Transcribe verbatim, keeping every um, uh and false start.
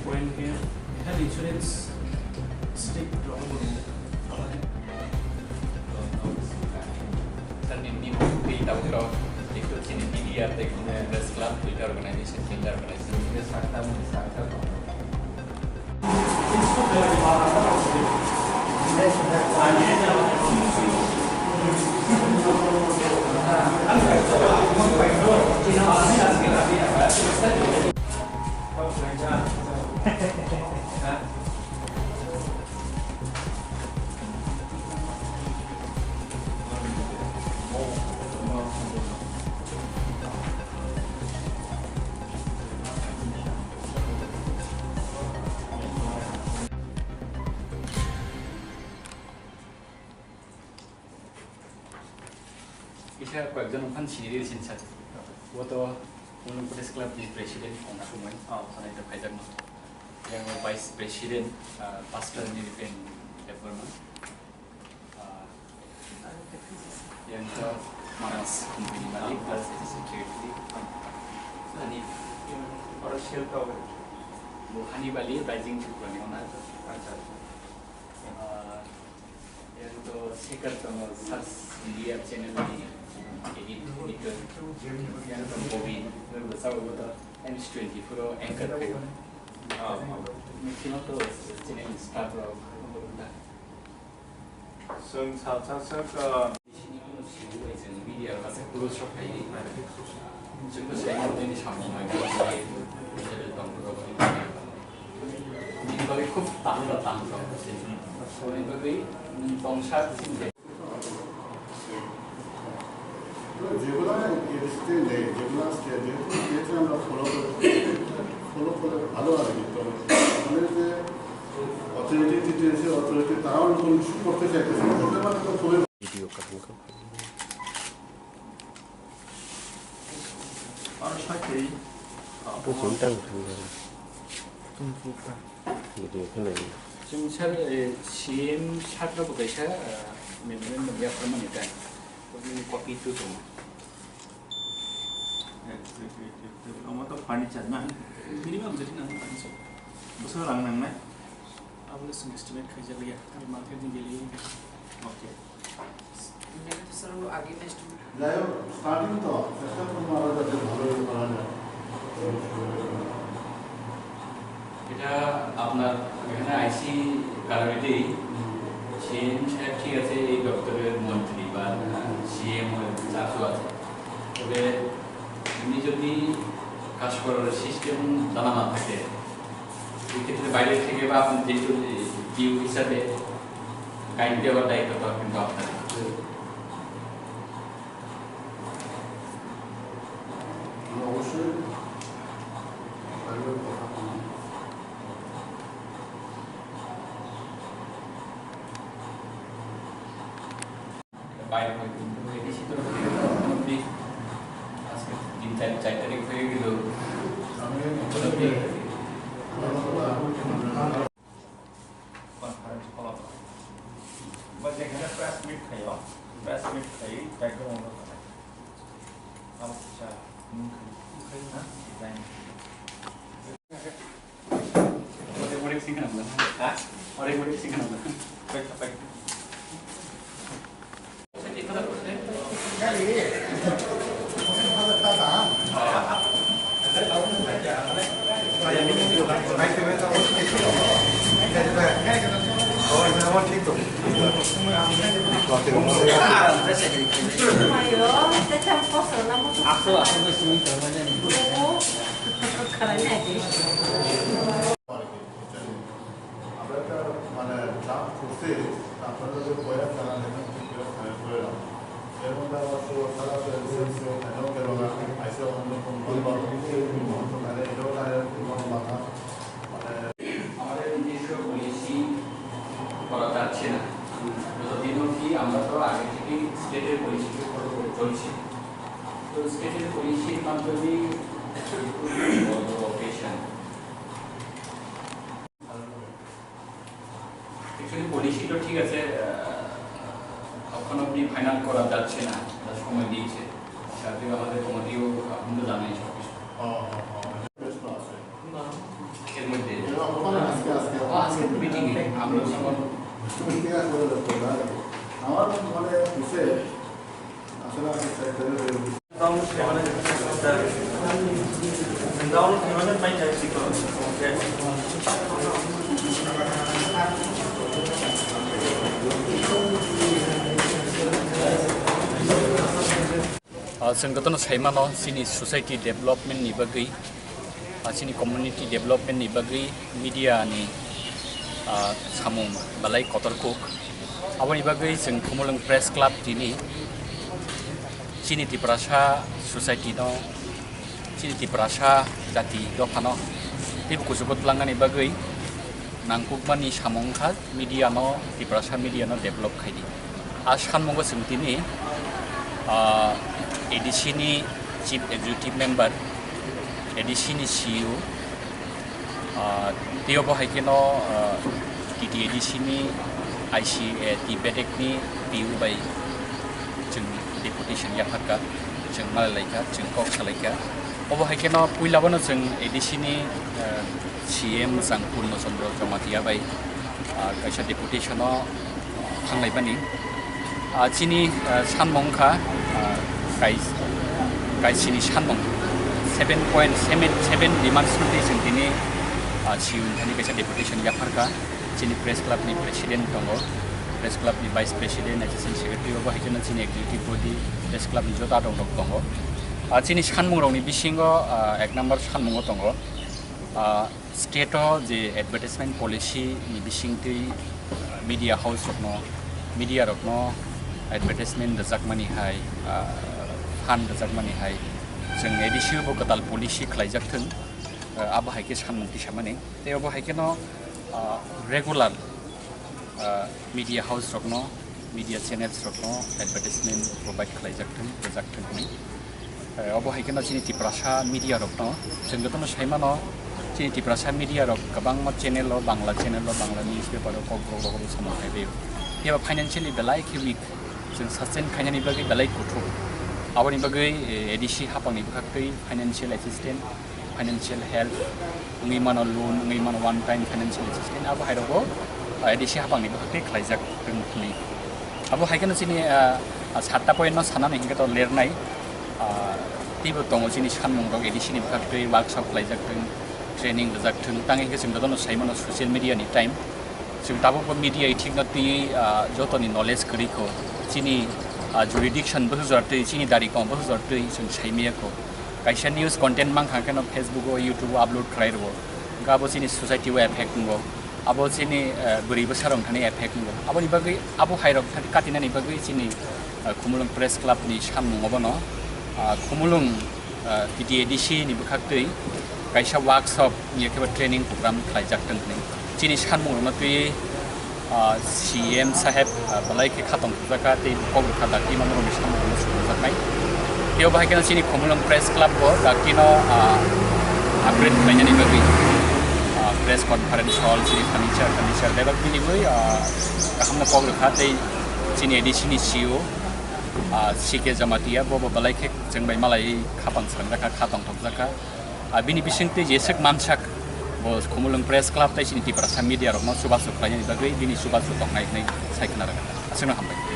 Point here, health insurance strict problem. Sir, nini twi tabuk rok, ekto chini P D R tei Press Club, duita organization, tinta organization. Kisa koyekjon wngkha sini riri sini sak. Bo to Unni Press Club ni president wngkha sumai. Oh, sanai ta phaijak no. Yang vice president, ah, pastor ni pen department. Ah, yang to Manas company malik plus secretary. Ani oro sel to. Bo hani bali rising chukwani ona. Acha, acha. Ah, Yang to Sekar tongo, Sars India channel ni edit, editor. Yang to Bobby, yang to Sawa to N S twenty-four o anchor khayo. Ah, ah. Mikino to channel staff rok. Song sa sa sa ka. Sini kuno sibu bai chwng media rok asa kuro sok khayo. Chwng to sai mo tini samung mai ko. Tong rok. Bini bagwi khub tangwi rok tang tong. Bini bagwi nwng tongsa sini de. যেগুলো স্টেট নেই, যেগুলো স্টেট, যেহেতু স্টেট আমরা ফলো করে, ফলো করে ভালো আর কি। তো আমাদের যে অথরিটি, টিটিএসসি অথরিটি, তারাও কোনো কিছু করতে চাইতেছে না। করতে পারলে তো খুবই ভিডিও কাটুন। Oro sakri. Tungkol tang tang. Tungkol tang. Video khe nai. Chwng sir, eh, C M sir no bo kaisa, eh, memorandum yapharmani tang. Bini copy tu tongo. Omo to furniture na? Minimum jodi nang furniture. Bwswk rang nangnai? Abole chwng estimate khaijak liya. Kali market ni geliya. Okay. যাই হোক, স্টার্টিং তো, চেষ্টা করবো আরো যাতে ভালো করা যায়। এটা আপনার এখানে আইসি কারণেতেই সিএম সাহেব ঠিক আছে, এই দপ্তরের মন্ত্রী বা সিএম চাচু আছে, তবে এমনি যদি কাজ করার সিস্টেম জানা না থাকে, এক্ষেত্রে বাইরে থেকে বা আপনি যেহেতু পিউ হিসাবে গাইড দেওয়ার দায়িত্বটা কিন্তু আপনার। আমরা অবশ্যই বাইরের কথা বলি। বাইরে হয়তো এডিসি তরফ থেকে তো মোটামুটি আজকে তিন চার, চার তারিখ হয়ে গেল। আমি মোটামুটি কনফারেন্স কল করে। বা যেখানে প্রেস মিট খাইও, প্রেস মিট খাই, ব্যাকগ্রাউন্ড খাই। আচ্ছা, হুম, খাই। খাই না? জানি। অনেক, অনেক শিখে নেবো। হ্যাঁ? অনেক, অনেক শিখে নেবো। Back, back. Ayo, te chang kosong na mo. Aso, aso, aso. Kharai nai di. আমরা একটা মানে ড্রাফট করছি, আপনারা যে বইটা চালান, এখন ঠিক করে ফাইনাল করে দাও। এর মধ্যে আবার তো তারা তো এসএসসি ও ফাইনাল গেল না, আইসি অন্য কোন নম্বর, মানে এটাও তারা Actually, পলিসি তো ঠিক আছে, আহ, এখন অবধি ফাইনাল করা যাচ্ছে না, আমরা সময় দিয়েছে। সাথে আমাদের কমিটিও এখন তো জানাই সব কিছু। হ্যাঁ, হ্যাঁ, হ্যাঁ। প্রশ্ন আছে। না। এর মধ্যে এরা ওখানে আজকে, আজকে, ও, আজকে তো মিটিং এ, আমরা তখন মিটিং করে যাচ্ছে, না? আমার মনে হচ্ছে আসলে আমি সেক্টরে Ah, chwng jotono sai mano, chini society development ni bagwi, ah, chini community development ni bagwi media ni, ah, samung belai kotor kuk. Aboni bagwi chwng Khumulwng Press Club tini chini Tiprasa society no, chini Tiprasa jati dophano teibo kuchugo twlangnani bagwi nangkukmani samung wngkha media no, Tiprasa media no develop khaidi. A sanmungo chwng tini, ah, A D C ni Chief Executive Member, A D C ni C E O, ah, tei obo hai kheno, ah, T T A D C ni I C A T bedek ni P U bai chwng deputation yapharkha, chwng malai laikha, chwng kok salaikha. Obo hai kheno puila bono chwng A D C ni, ah, C M Jang Purno Chandra Jamatia bai, ah, kaisa deputation o thanglaimani. Ah, chini, ah, sanmung wngkha, ah, kai-, kaisini sanmung seven point seven seven demands no twi chwng tini, ah, C U ni thani kaisa deputation yapharkha. Chini press club ni president tongo, press club ni vice president, assistant secretary, obo hai kheno chini executive body, press club ni joto adong rok tongo. Ah, chini sanmung rok ni bisingo, ah, ek number sanmungo tongo, ah, state o je advertisement policy ni bisingtwi, ah, media house rokno, media rokno advertisement rwjakmani hai, ah, fund rwjakmani hai, chwng A D C o bo kwtal policy khlaijak thwng, ah, abo hai khe sanmung tisamani. Tei obo hai kheno, ah, regular, ah, media house rokno, media channels rokno advertisement provide khlaijak thwng, rwjak thwng hwnwi. Eh, obo hai kheno chini Tiprasa media rokno, chwng jotono sai mano, chini Tiprasa media rok kwbangma channel o, Bangla channel o, Bangla newspaper o, Kokborok rogo bo samung khai baio. Phiya ba financially belai khe weak, chwng sustain khainani bagwi belai kuthuk. Aboni bagwi, eh, A D C haphangni bwkhaktwi financial assistance, financial help wngwi mano, loan wngwi mano, one time financial assistance, abo hai rogo, ah, A D C haphangni bwkhaktwi khlaijak thwng hwnwi. Abo hai kheno chini, ah, ah, satta point no sanani hinkhe to lernai, ah, teibo tongo chini sanmung rok A D C ni bwkhaktwi workshop khlaijak thwng, training rwjak thwng, tang hinkhe chwng jotono sai mano social media ni time. Chwng tabukbo media ithikno twi, ah, jotoni knowledge kwrwi kho. Chini, ah, jurisdiction bo hujor twi, chini dari kong bo hujor twi chwng sai maya kho. Kaisa news content mang kha kheno Facebook o, YouTube o upload khlai rwo. Hwnkhe abo chini society o effect wngo. Abo chini, eh, bwrwi bwsa rok thani effect wngo. Aboni bagwi abo hai rok thani katinani bagwi chini, eh, Khumulwng Press Club ni sanmung obono, ah, Khumulwng ah, T T A D C ni bwkhaktwi kaisa workshop ni khe training program khlaijak tong hwnwi. Chini sanmung rokno twi, ah, C M saheb, ah, belai khe khatong thwkjak kha tei kok rwkha dakti mano rokni sanmung rokno sumjaknai. Tei obo hai kheno chini Khumulwng Press Club bo dakti no, ah, upgrade khlainani bagwi, ah, press conference hall chini furniture, furniture bebak bini bai, ah, kaham no kok rwkha tei chini A D C ni C E O, ah, C K Jamatia bo bo belai khe chwng bai malai khapang swngjak kha, khatong thokjak kha. Ah, bini bisingtwi jeswk mansak bo Khumulwng Press Club tei chini Tiprasa media rokno chubachu khlainani bagwi bini chubachu tongnai hwnwi sai khna rwkha. Aswkno hambai.